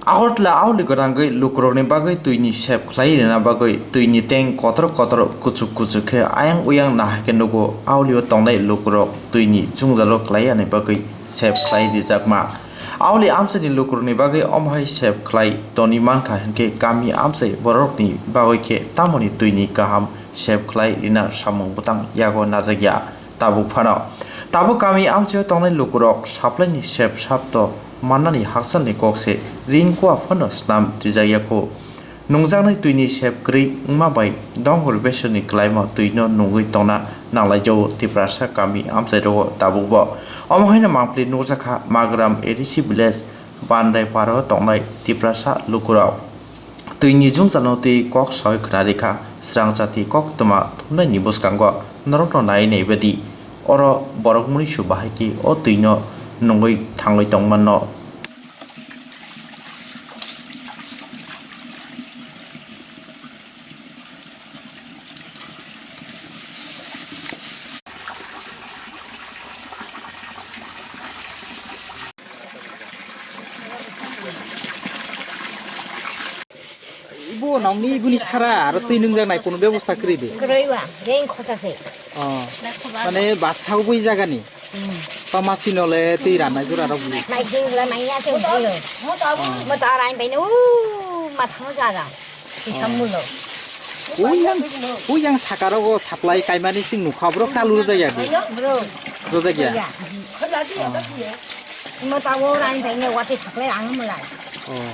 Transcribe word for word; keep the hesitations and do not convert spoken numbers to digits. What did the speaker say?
Agartala auli gwnangwi lukurokni bagwi twini sep khlai rina bagwi twini tank kotor kotor kuchuk kuchuk khe ayang uyang nahai khe nugo. Aulio tongnai lukurok twini jwngjalo klai yani bagwi sep khlai rijakma. Auli amchaini lukurokni bagwi omo hai sep khlai toni mankha hinkhe kami amchai bororokni bagwi khe tamoni twini kaham sep khlai rina samung bwtang yago najakya. Tabuk phano tabuk kami amchaio tongnai lukurok supply ni sep sapto mannani hakchalni kok se ring kua phano snam rijakya kho. Nungjaknai twini sep kwrwi wngma bai donghor besoni kwlaima twino nungwi tongna nanglaijao Tiprasa kami amchairogo tabukbo. Omo haino mangpili nukjakha Magram A D C village Bandai Paro tongnai Tiprasa lukurok. Twini jwngjalo twi kok sawi khwnarikha, srang chati koktwma thumnaini bwskango norokno nai nai badi oro borok mui su bahai khe o twino nungwi thangwi tongmano. Ibo nongni iboni sara aro twi nungjak nai kono bebosta kwrwi de. Kwrwi wa, reng khocha se. Oh. Mane basa ubui jagani. Hmm. Pamasi nole twi rannai jora rok bui. Mai sing la mai ya se ulo. Mo ta rai bai no ma thang jaga. Ti samulo. Uyang, uyang sakarogo supply kaimani sing nukha borok chalu rwjakya di. Bro. Rwjakya. Ya. Mo ta wo rai bai ne wati thaklai ang mulai. Oh.